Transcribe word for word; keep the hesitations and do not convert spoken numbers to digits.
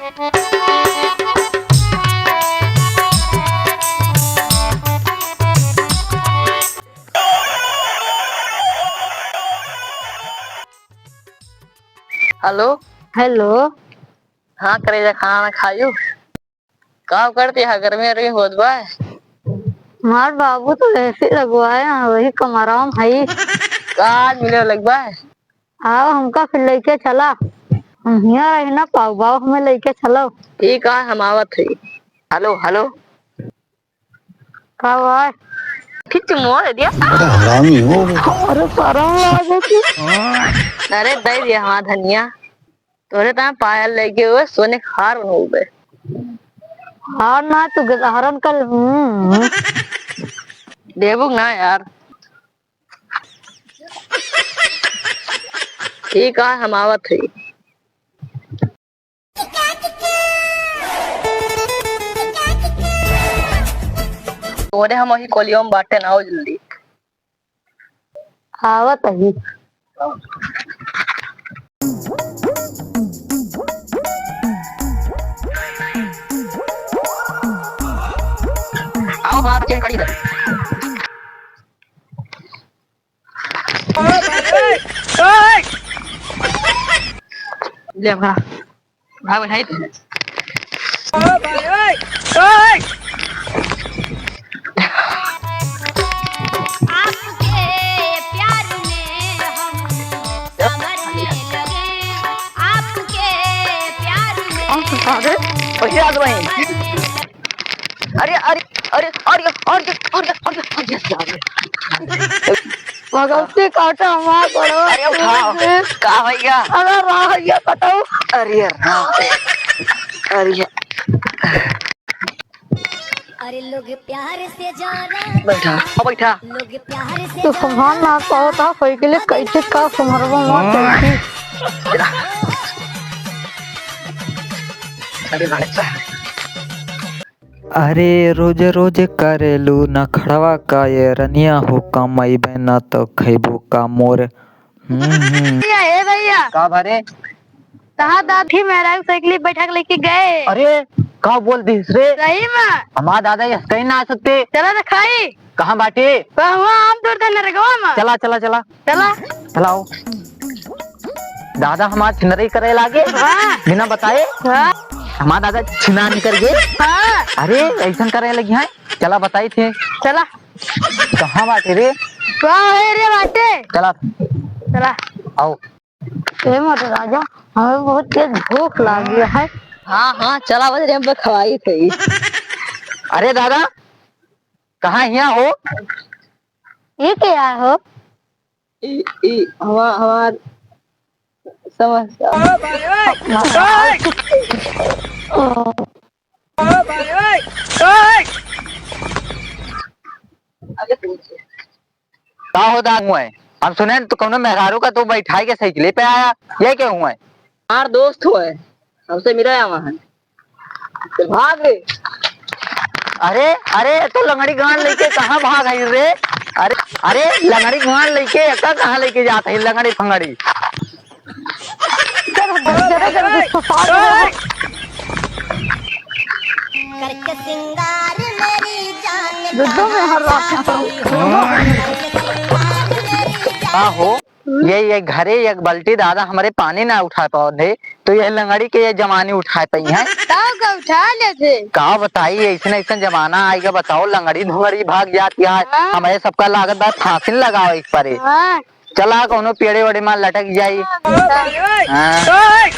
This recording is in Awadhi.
हेलो। हेलो। हाँ करेजा, खाना ना खायू? का करती है, गर्मी वर्मी होत बा? हमार बाबू तो ऐसे लगवाए हैं, वही कमरा में है। का आज मिले लगवा है? आओ, हमका फिर लइके चला, हम हियाँ रह ना पाउब, आओ, हमें लइके चलो। ठीक है, हम आवत है। हेलो, हेलो। का हुआ है? ठीक तो मोड़ दिया। बड़ा हरामी हो। अरे, शरम लागे तू। अरे, दे दिया हमार धनिया। तोरे ता पायल लइके हुए, सोने के हार बनउबे। हार ना, तू गदहरन कर, हम्म। देबू ना यार। ठीक है, हम आवत है। तोरे हम वही कोलियो में बाटे ना, आओ जल्दी। आवत ही। आओ बात के करी। ले अपना। भाग बैठाई तू। ओ भाई, ओए, ओए। आपके प्यार में हम समझने लगे, आपके प्यार में अरे, भैया आ गए। समझने लगे। अरे, अरे, अरे, अरे, अरे, अरे, अरे, अरे, अरे। भगवती काटा हमार बड़वा। अरे उठाओ। का भैया? अरे राह ये बताओ। अरे राम रे। अरे। अरे लोग प्यार से जाना बैठा, बैठा। लोग प्यार से तू संभाल ना पावत, साइकिल कैसे का संभरवा मत कैसे। अरे भाई। अरे रोज रोज करेलू नखड़वा का ये रनिया हो, कमइबे ना तो खइबू का मोर। हम्म, हम्म। भैया, ए भैया। का भरे? कहाँ दादी मेहरारू साइकिल बैठा के लेके गए? अरे, का बोल दिस रे? सही में। हमार दादा ये कहीं ना आ सकते। चला तो खाई। कहाँ बाटे? वहाँ आम तोड़ते नरगवा में। चला, चला, चला। चला। चलाओ। दादा हमार छिनरई करे लागे। हाँ। बिना बताए। हाँ। हमार दादा छिनार निकर गे। हाँ। अरे, ऐसन करे लगी हैं। चला बताई थे। चला। कहाँ बाटे रे? कहाँ है रे बाटे? चला। चला। आओ। ए मोटे राजा, हमें बहुत तेज भूख लागी है। हाँ, हाँ, चला बस रे, हम खवाई थे। अरे दादा, कहाँ हिया हो? ये क्या हो? ई, ई, हमार, हमार समस्या। ओ भाई, ओए! ओए! ओ भाई, ओए! ओए! का हो दादा हुआ है? हम सुने तो कौनो मेहरारू का तू बैठाई के साइकिले पे आया, ये क्या हुआ है? हमार दोस्त हुआ है, हमसे मिला आवा है। चल भाग रे। अरे, अरे, तो लंगड़ी गांड लेके कहाँ भाग आई रे? अरे, अरे, लंगड़ी गांड लेके एका कहाँ लेके जात है लंगड़ी फंगड़ी? करके सिंगार मेरी जान दुद्दू में हर रात की तरह। का हो? ये, ये घरे एक बाल्टी दादा हमरे पानी ना उठा पावत है, तो ये लंगड़ी के ये जवानी उठाए पाई हैं। ताऊ का उठा लेते। का बताई, ऐसन, ऐसन जमाना आइगा, बताओ, लंगड़ी धुंगड़ी भाग जाती है। हाँ। हमारे सबका लागत बा फांसी लगावे के परे। हाँ। चला, कौनो पेड़े वेड़े में लटक जाई। हाँ। हाँ।